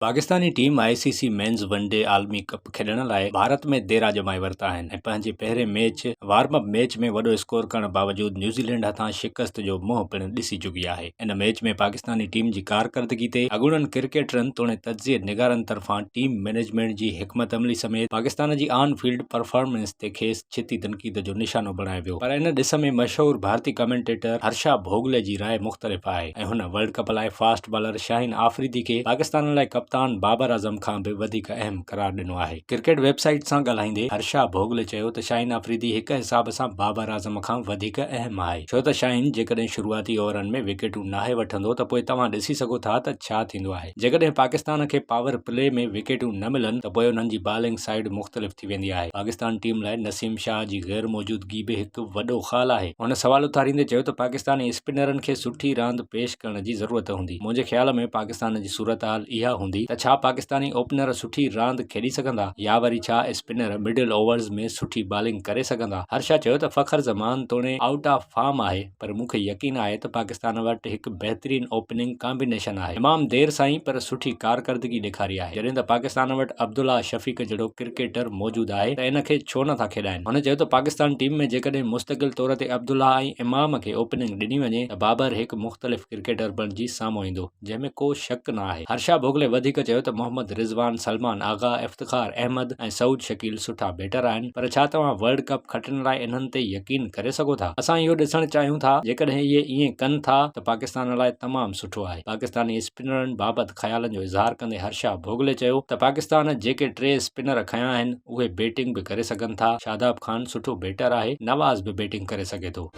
Pakistani team I C C men's one day عالمي ڪپ کيڏڻ لاء ڀارت ۾ ديرا ڄمائي ورتا آهن ۽ پنهنجي پهرين ميچ وارم اپ ميچ ۾ وڏو اسڪور ڪرڻ باوجود نيوزيلينڊ هٿان شڪست جو منهن پڻ ڏسي چڪي آهي. ان ميچ ۾ پاڪستاني ٽيم جي ڪارڪردگي تي اڳوڻن ڪرڪيٽرن توڻي تجزيي نگارن طرفان ٽيم مئنيجمينٽ جي حڪمت عملي سميت پاڪستان جي آن فيلڊ پرفارمنس تي کيس ڇتي تنقيد جو نشانو بڻايو ويو پر ان ڏس ۾ مشهور ڀارتي ڪمينٽيٽر هرشا ڀوگلي جي راء مختلف آهي ۽ هن ورلڊ ڪپ لاء فاسٽ بالر شاهين آفريدي کي پاڪستان لاء ڪپتان بابر اعظم کان به وڌيڪ اهم قرار ڏنو آهي. ڪرڪيٽ ويب سائيٽ سان ڳالهائيندي هرشا ڀوگلي چيو ته شاهين آفريدي هڪ حساب سان بابر اعظم کان وڌيڪ اهم آهي ڇو ته شاهين جيڪڏهن شروعاتي اوورن ۾ وڪيٽون ناهي وٺندو ته پوء توهان ڏسي سگهو ٿا ته ڇا ٿيندو آهي جيڪڏهن پاڪستان کي پاور پلي ۾ وڪيٽون نه ملن ته پوء انهن جي بالنگ سائيڊ مختلف ٿي ويندي آهي. پاڪستان ٽيم لاء نسيم شاهه جي غير موجودگي به هڪ وڏو خال آهي. هن سوال اٿاريندي چيو ته پاڪستاني اسپنرن کي سٺي راند پيش ڪرڻ جي ضرورت هوندي، منهنجي خيال ۾ پاڪستان جي صورتحال اها هوندي ته ڇا پاڪستاني اوپنر سٺي راند کيڏي سگهندا يا وري ڇا اسپنر مڊل اوورز ۾ سٺي بالنگ ڪري سگهندا. هرشا چيو ته فخر زمان توڻي آئوٽ آف فارم آهي پر مون کي يقين آهي ته پاڪستان وٽ هڪ بهترين اوپننگ ڪامبينيشن آهي، امام دير سان ئي پر سٺي ڪارڪردگي ڏيکاري آهي، جڏهن ته پاڪستان وٽ عبدالله شفيق جهڙو ڪرڪيٽر موجود آهي ته ان کي ڇو نٿا کيڏائين؟ هن چيو ته پاڪستان ٽيم ۾ جيڪڏهن مستقل طور تي عبدالله ۽ امام کي اوپننگ ڏني وڃي ته بابر هڪ مختلف ڪرڪيٽر بڻجي سامهون ايندو جنهن ۾ ڪو شڪ نه آهي. هرشا ڀوگلي وڌيڪ چيو ته محمد رضوان، سلمان آغا، افتخار احمد ۽ سعود شڪيل سٺا بيٽر آهن پر ڇا توهان ورلڊ ڪپ کٽڻ لاء انهن تي يقين ڪري سگهو ٿا؟ اسان اهو ڏسڻ چاهيون ٿا، جيڪڏهن اهي ائين ڪن ٿا ته پاڪستان لاء تمام سٺو آهي. پاڪستاني اسپنرن بابت خيالن جو اظهار ڪندي هرشا ڀوگلي چيو ته پاڪستان جيڪي ٽي اسپنر کنيا آهن اهي بيٽنگ به ڪري سگهن ٿا، شاداب خان سٺو بيٽر آهي، نواز به بيٽنگ ڪري سگهي ٿو.